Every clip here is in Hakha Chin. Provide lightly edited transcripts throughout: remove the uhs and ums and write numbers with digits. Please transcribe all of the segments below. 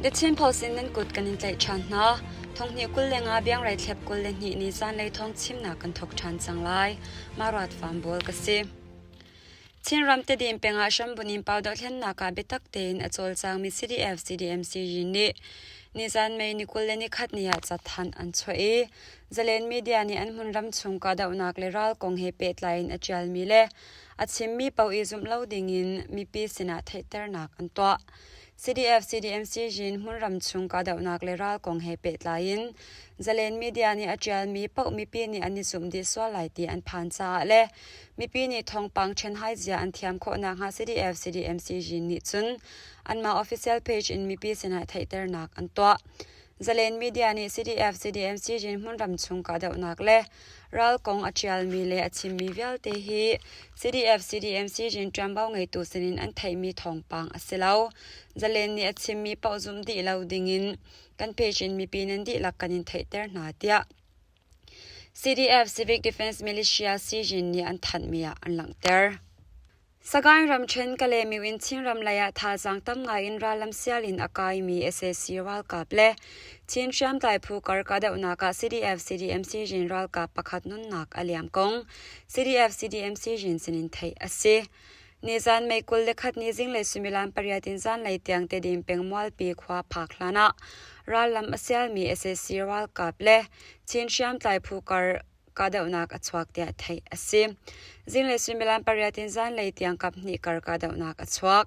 The Chin Post in nan kut kan in tlaih ṭhan hna. Thonghnih 25 biangrei thlep 22 ni zanlei thawng chimnak kan thawk ṭhan cang lai. Maruat Fambawl ka si. Chinram Tedim peng ah hrambunh in pau dohthlennak ah biatak tein a cawlcangmi CDF CDMC nih nizan May ni 21 ni ah cathanh an chuah i Zalen Media nih an hmunram chung kahdohnak le ral kong he pehtlai in a ṭialmi le a chimmi paoh i zumh lo dingin mipi sinah theihternak an tuah. CDF CDMC Jin hmunram chung kahdohnak le ral kong he pehtlai in Zalen Media nih a ṭialmi paoh mipi nih an i zumh dih sual lai ti an phan caah le mipi nih thawngpang ṭhenhai zia an thiam khawh nakhnga CDF CDMC Jin nih cun anmah official page in mipi sinah theihternak an tuah. Zalen Media nih CDF CDMC Jin hmunram chung kahdohnak le ral kong a ṭialmi le a chimmi vialte hi CDF CDMC Jin ṭuanvo ngeitu sinin an theihmi thawngpang a si lo. Zalen nih a chimmi paoh zumh dih lo dingin kan page in mipi nan dihlak kan in theihter hna tiah CDF Civic Defense Militia Sijin nih an thanhmi ah an langhter. Sagaing ramṭhen Kalaymyo in Chinram lei ah thazaang tam ngai in rallam sial in a kaimi sac ralkap le Chin hriamtlai phu kar kahdohnak ah CDF-CDMC Jin ralkap pakhat nunnak a liam kong CDF-CDMC Jin sinin theih a si. Nizan May 21 ni zinglei suimilam pariat in zanlei tiang Tedim peng Mualpi khua phak hlan ah rallam a sialmi sac ralkap le Chin hriamtlai phu kar kahdohnak a chuak tiah theih a si. Zinglei suimilam pariat in zanlei tiang kaphnih kar kahdohnak a chuak.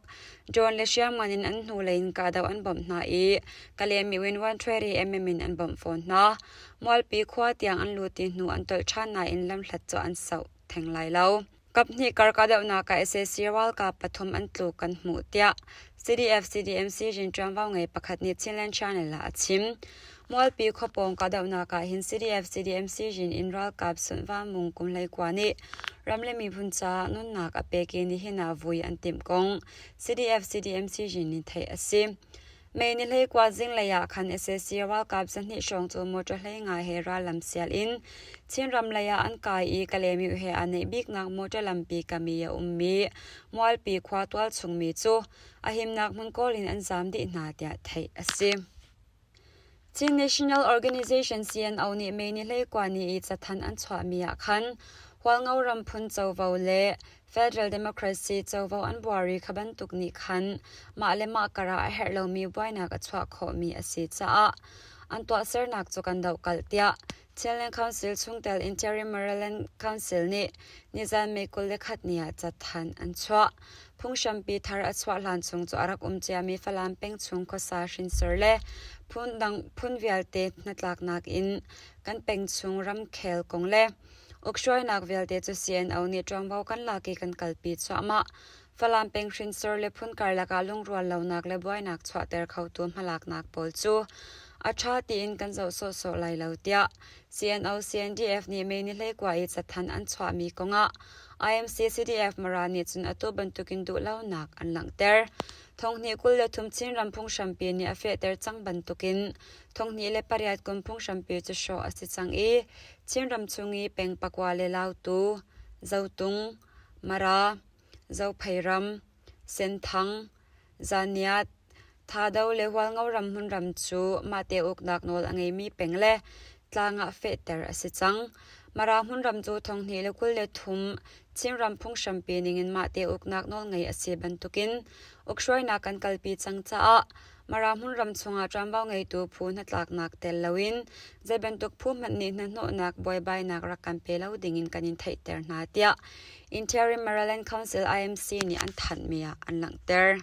Drone le hriamngan in an hnulei in kahdoh an bawmh hna i Kalaymyo in 120 mm in an bawmh fawn hna. Mualpi khua tiang an lut i hnu an tolh ṭhan nain lamhlat cu an soh theng lai lo. Kaphnih kar kahdohnak ah sac ralkap pathum an tluk kan hmuh tiah CDF CDMC rian ṭuanvo ngei pakhat nih Chinland Channel ah a chim. Mualpi khuapawng kahdohnak ah hin CDF CDMC rian in ralkap Sunhva Mung kum 19 nih ram le miphun caah nunnak a pek i nihin ah vui an timh kong CDF CDMC rian in theih a si. May ni 19 zinglei ah khan sac ralkap 200 hrawng cu motor 15 he rallam sial in Chinram lei ah an kai i Kalaymyo he aa neih biknak motor lampi kami a ummi Mualpi khua tualchung mi cu a himnak hmun kawl in an zaam dih hna tiah theih a si. Chin National Organization CNO nih May ni 19 ni i cathanh an chuahmi ah khan Hualngo ram phun covo le Federal Democracy covo an buar i kha bantuk nih khan mah le mah karah a herh lomi buainak a chuah khawhmi a si caah an tuahsernak cu kan dohkalh tiah Chinland Council chungtel Interim Maryland Council nih nizan May 21 ni ah cathanh an chuah. Phunghrampi thar a chuah hlan chung cu a rak um ciami Falam peng chung khuasa hrinsor le phundang phun vialte hnatlaknak in kan peng chung ramkhel kong le Ukhruainak vialte cu CNO nih ṭuanvo kan lak i kan kalpi cuahmah. Falam peng hrinsor le phun karlak ah lungrual lonak le buainak chuahter khotu hmalaknak pawl cu a ṭha tiin kan zoh sawhsawh lai lo tiah CNO CNDF nih May ni 19 i cathanh an chuahmi kongah IMC CDF Mara nih cun atu bantukin duhlonak an langhter. Thonghnih 23 Chinram phunghrampi nih a fehter cang bantukin 2008 kum phunghrampi cu hrawh a si cang i Chinram chung i peng pakua le Lautu, Zotung, Mara, Zopheiram, Senthang, Zaniat, Thado le Hualngoram hmunram cu mahte uknak nawl a ngeimi peng le tlang ah fehter a si cang. Mara hmunram cu 2023 Chinram phunghrampi ningin mahte uknak nawl ngei a si bantukin ukhruainak kan kalpi cang caah Mara hmunram chungah ṭuanvo ngeitu phu hnatlaknak tel loin zeibantuk phu hmanh nih hnahnawhnak buaibainak rak kan pe lo dingin kan in theihter hna tiah Interim Maryland Council IMC nih an thanhmi ah an langhter.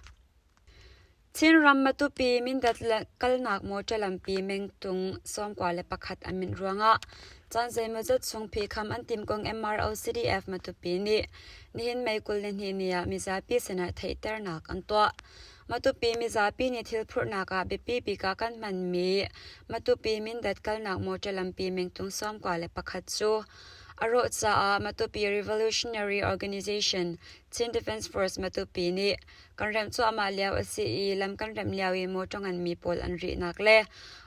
Chinram Matupi Mindat kalnak motor lampi mengtung 91 an minh ruangah caan zeimawzat chung phihkham an timh kong MRO CDF Matupi nih nihin May 22 ni ah mizapi sinah theihternak an tuah. Matupi mizapi nih thil phurhnak ah biapi bik ah kan hmanmi Matupi Mindat kalnak motor lampi mengtung 91 cu a rawh caah Matupi Revolutionary Organization Chin Defense Force Matupi nih kan remh cuahmah lio a si i lam kan remh lio i motor nganmi pawl an rihnak le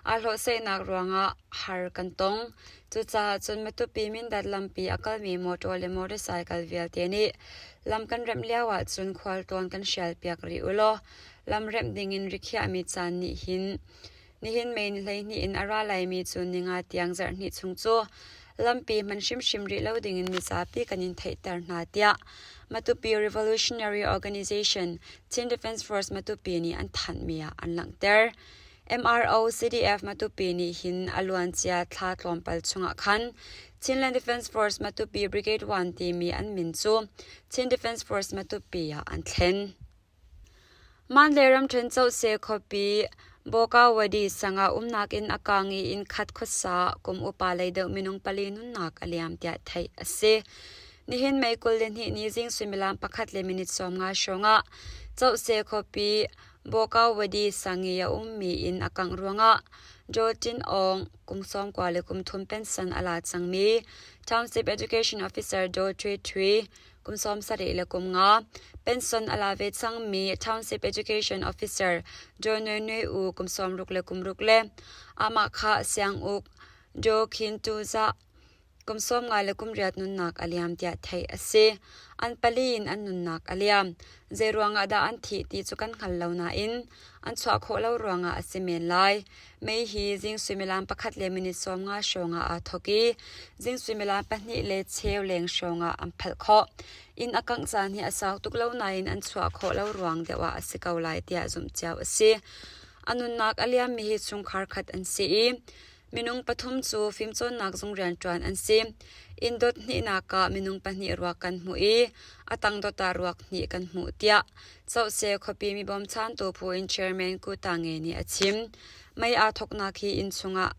aa hlawhsainak ruangah har kan tong. Cucaah cun Matupi Mindat lampi a kalmi motor le motorcycle vialte nih lam kan remh lio ahcun khualtlawn kan hrialpiak rih u law. Lam remh dingin rikhiahmi caan nih hin nihin May ni 12 in a ra laimi cu ninga tiang zarhhnih chung cu lampi hman hrimhrim rih lo dingin mizapi kan in theihter hna tiah Matupi Revolutionary Organization Chin Defense Force Matupi nih an thanhmi ah an langhter. MRO CDF Matupi nih hin a luancia thla tlawmpal chungah khan Chinland Defense Force Matupi Brigade 1 timi an min cu Chin Defense Force Matupi ah an thlen. Mandalay ramṭhen Cohse khuapi Bawkawadi sang ah umnak inn a kaang i inn khat khuasa kum upa lei deuh minung pali nunnak a liam tiah theih a si. Nihin May 22 ni zing suimilam pakhat le minute 50 hrawng ah Cohse khuapi Bawkawadi sang i a ummi inn a kangh ruangah Jaw Tin Aung kum 90 le kum thum pension a la cangmi Township Education Officer Daw Htwe Htwe kum 70 le kum nga pension a la ve cangmi Township Education Officer Joe Nui Nui U kum 60 le kum ruk le amah kha sianguk Joe Khin Tu Za kum 50 le kum riat nunnak a liam tiah theih a si. An pali in an nunnak a liam. Zei ruangah dah an thih ti cu kan hngal lo nain an chuah khawh lo ruangah a si men lai. Mei hi zing suimilam pakhat le minute 50 hrawngah aa thawk i zing suimilam pahnih le cheu leng hrawngah an phalh khawh. Inn a kangh caan hi a sau tuk lo nain an chuah khawh lo ruang deuh ah a si ko lai tiah zumh cio a si. A nunnak a liammi hi chungkhar khat an si i minung pathum cu fimcawnnak zung rianṭuan an si. Inn dot hnihnak ah minung pahnih ruak kan hmuh i a tang dot ah ruak hnih kan hmuh tiah Cohse khuapi mi bawmchantu phu in chairman Ku Tange nih a chim. Mei aa thawknak hi inn chungah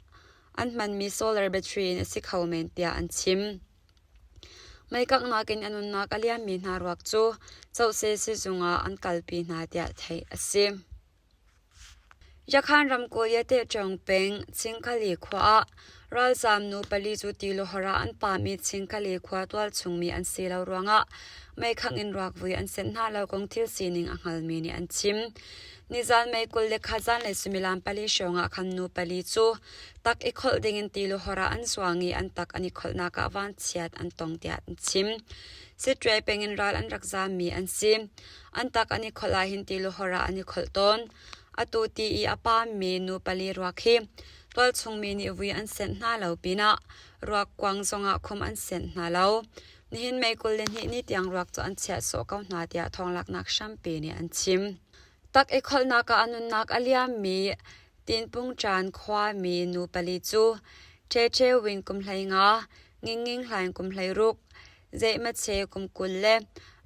an hmanmi solar battery in a si kho men tiah an chim. Mei kanghnak in a nunnak a liammi hna ruak cu Cohse sizung ah an kalpi hna tiah theih a si. Yakhan ramkulh Yatehṭawng peng Chingkhali khua ah ralzaam nu pali cu tiluhor ah an paam i Chingkhali khua tualchung mi an si lo ruangah meikhangh in ruakvui an senh hna lo kong thil sining a hngalmi nih an chim. Nizaan May 21 zanlei suimilam pali hrawng ah khan nu pali cu tak i kholh dingin tiluhor ah an zuang i an tak an i kholhnak ah vanchiat an tong tiah an chim. Sittwe peng in ral an rak zaammi an si. An tak an i kholh ahhin tiluhor ah an i kholh tawn. Atu ti i a paammi nu pali ruak hi tualchungmi nih vui an senh hna lo pinah ruak kuang zongah khum an senh hna lo. Nihin May 22 ni tiang ruak cu an chiah sawh ko hna tiah thawnglaknak hrampi nih an chim. Tak i kholhnak ah a nunnak a liammi Tinpungṭan khuami nu pali cu Ṭheṭhe Win kum 15, Ngingnging Hlaing kum 16, Zeihmache kum 20 le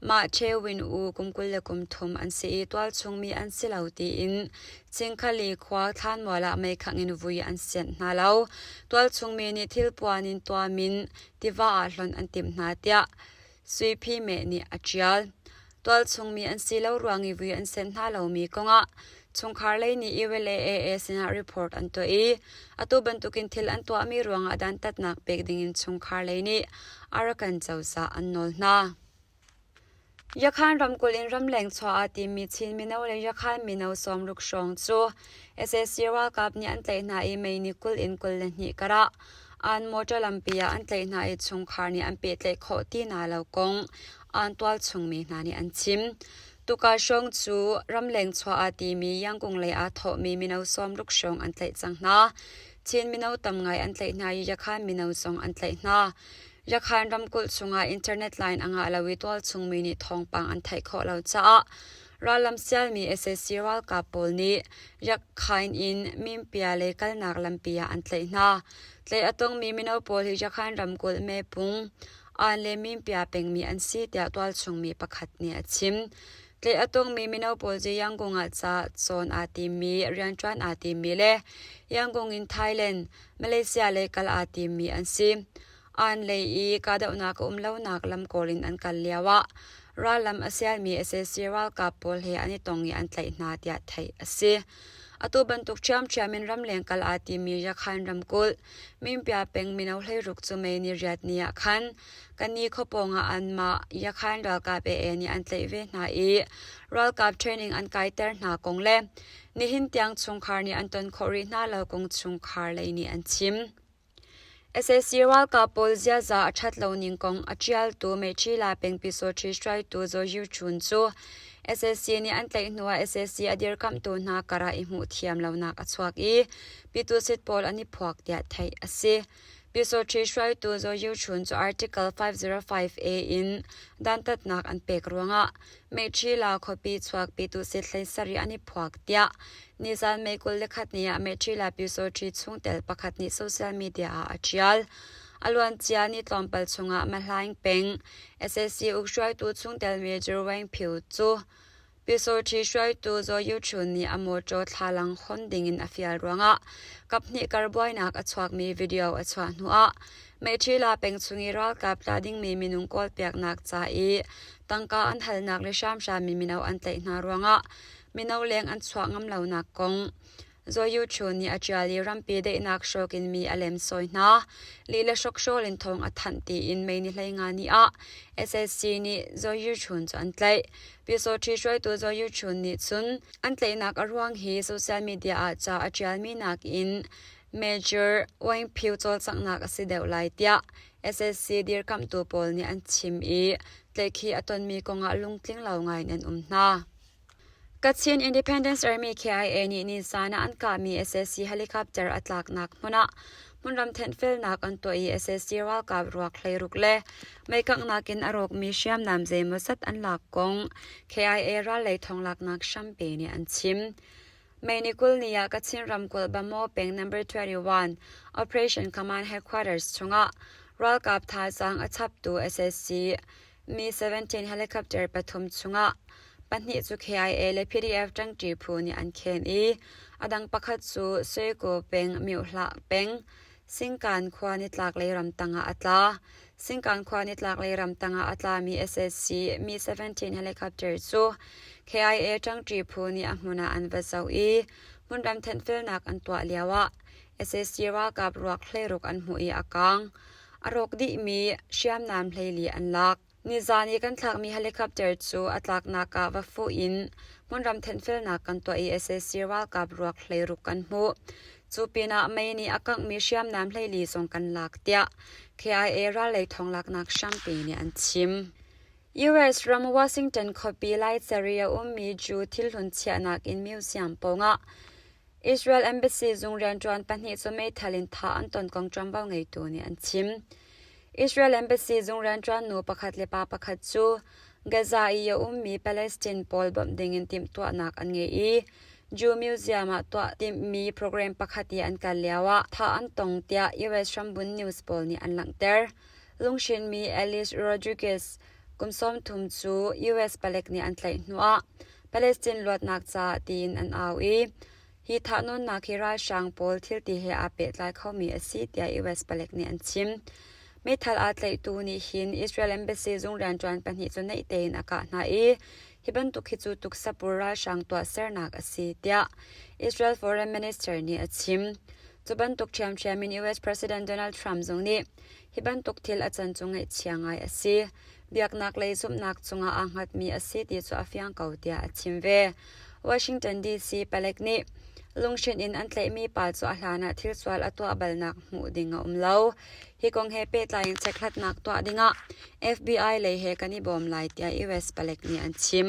mah Ṭhewin u kum 23 an si i tualchungmi an si lo tiin Chingkhali khua thlanmual ah meikhangh in vui an sianh hna lo. Tualchungmi nih thilpuan in tuam in tiva ah hlonh an timh hna tiah Suiphi Meh nih a ṭial. Tualchungmi an si lo ruang i vui an senh hna lomi kongah chungkhar lei nih ULAAA sinah report an tuah i atu bantukin thil an tuahmi ruangah dantatnak pek dingin chungkhar lei nih Arakan cozah an nawl hna. Yakhan ramkulh in ramleng chuah aa timmi Chin mino le Yakhan mino 60 hrawng cu sac ralkap nih an tlaih hna i May ni 20 in 22 karah an motor lampi ah an tlaih hna i chungkhar nih an pehtlaih khawh ti hna lo kong an tualchungmi hna nih an chim. Tuka hrawng cu ramleng chuah aa timi Yangon lei aa thawhmi mino 60 hrawng an tlaih cang hna. Chin mino tam ngai an tlaih hna i Yakhan mino zong an tlaih hna. Yakhan ramkulh chungah internet line a ngah lo i tualchungmi nih thawngpang an theih khawh lo caah rallam sialmi sac ralkap pawl nih Yakhain in Mimpia lei kalnak lampi ah an tlaih hna. Tlaih a tongmi mino pawl hi Yakhan ramkulh Mepung, Aan le Mimpia pengmi an si tiah tualchungmi pakhat nih a chim. Tlaih a tongmi mino pawl cu Yangon ah ca cawn aa timmi, rianṭuan aa timmi le Yangon in Thailand, Malaysia lei kal aa timmi an si. Aan lei i kahdohnak a um lonak lam kawl in an kal lioah rallam a sialmi sac ralkap pawl he an i tong i an tlaih hna tiah theih a si. Atu bantuk ṭhiamṭhiam in ramleng kal aa timmi Rakhine ramkulh Minpia peng mino 16 cu May ni riat ni ah khan Kani khua pawngah anmah Yakhain ralkap AA nih an tlaih ve hna i ralkap training an kaiter hna kong le nihin tiang chungkhar nih an ton khawh rih hna lo kong chungkhar lei nih an chim. Sac ralkap pawl ziaza a ṭhat lo ning kong a ṭialtu Meiṭhila peng Pyusawṭhi hruaitu Zaw Yu Chun cu Sac nih an tlaih hnuah sac a dirkamhtu hna karah i hmuh thiam lonak a chuak i Pyitusit pawl an i phuak tiah theih a si. Pyusawṭhi hruaitu Zaw Yu Chun cu Article 505A in dantatnak an pek ruangah Meiṭhila khuapi chuak Pyitusit 17 an i phuak tiah nizan May 21 ni ah Meiṭhila Pyusawṭhi chungtel pakhat nih social media ah a ṭial. A luancia ni tlawmpal chungah Mahlaing peng sac uk hruaitu chungtel Major Wang Phyu cu Pyusawṭhi hruaitu Zaw Yu Chun nih a mawṭaw thlalang hon dingin a fial ruangah kaphnih kar buainak a chuakmi video a chuah hnuah Meiṭhila peng chung i ralkap tla dingmi minung kawlpiaknak ca i tangka an halnak le hramhram mi mino an tlaih hna ruangah mino leng an chuah ngam lonak kong Zaw Yu Chun nih a ṭial i rampi daihnak hrawk in mi a lemsawi hna. Lih le hrokhrawl in thawng a thanh tiin May ni 15 ni ah sac nih Zaw Yu Chun cu an tlaih. Pyusawṭhi hruaitu Zaw Yu Chun nih cun an tlaihnak a ruang hi social media ah ca a ṭialmi nakin Major Wang Phyu cawlcanghnak a si deuh lai tiah sac dirkamhtu pawl nih an chim i tlaihkhih a tonmi kongah lungtling lo ngaiin an um hna. Kachin Independence Army KIA nih nizan ah an kahmi sac helicopter a tlaknak hmun ah hmunram thenhfelnak an tuah i sac ralkap ruak 16 le meikanghnak in a rawkmi hriamnam zeimawzat an lak kong KIA rallei thawnglaknak hrampi nih an chim. May ni 20 ni ah Kachin ramkulh Bamaw peng Number 21 Operation Command Headquarters chungah ralkap thazaang a chaptu sac Mi-17 helicopter pathum chungah pahnih cu KIA le PDF ṭangṭi phu nih an khen i a dang pakhat cu Sueko peng Myohlah peng Singkan khua nitlaklei ramtang ah a tla. Singkan khua nitlaklei ramtang ah a tlami sac Mi-17 helicopter cu KIA ṭangṭi phu nih a hmun ah an va zoh i hmunram thenhfelnak an tuah lioah sac ralkap ruak 16 an hmuh i a kaang. A rawk dihmi hriamnam 14 an lak. Nizan i kan thlakmi helicopter cu a tlaknak ah va fuh in hmunram thenhfelnak kan tuah i sac ralkap ruak 16 kan hmuh. Cu pinah mei nih a kanghmi hriamnam 14 zong kan lak tiah KIA rallei thawnglaknak hrampi nih an chim. US ram Washington khuapi Laicer i a ummi Jew thilhlun chiahnak inn museum pawngah Israel Embassy zung rianṭuan pahnih cu meithal in thah an ton kong ṭuanvo ngeitu nih an chim. Israel Embassy zung rianṭuan nu pakhat le pa pakhat cu Gaza i a ummi Palestine pawl bawmh dingin timhtuahnak an ngei i Jew Museum ah tuah timhmi program pakhat i an kal lioah thah an tong tiah US hrambunh news pawl nih an langhter. Lunghrinmi Alice Rodriguez kum 30 cu US palek nih an tlaih hnuah Palestine luatnak caah tiin an au i hi thahnawnnak hi ralhrang pawl thilti he aa pehtlai khomi a si tiah US palek nih an chim. Meithal aa tlaihtu nih hin Israel Embassy zung rianṭuan pahnih cu naih tein a kah hna i hi bantuk hi cu tuksapur ralhrang tuahsernak a si tiah Israel Foreign Minister nih a chim. Cu bantuk ṭhiamṭhiam in US President Donald Trump zong nih hi bantuk thil a can cu ngaihchia ngai a si. Biaknak lei zumhnak cungah aa hngatmi a si ti cu a fiang ko tiah a chim ve. Washington DC palek nih lunghrinh in an tlaihmi pa cu a hlan ah thil sual a tuah balnak hmuh ding a um lo. Hi kong he pehtlai in chekhlatnak tuah dingah FBI lei he kan i bawm lai tiah US palek nih an chim.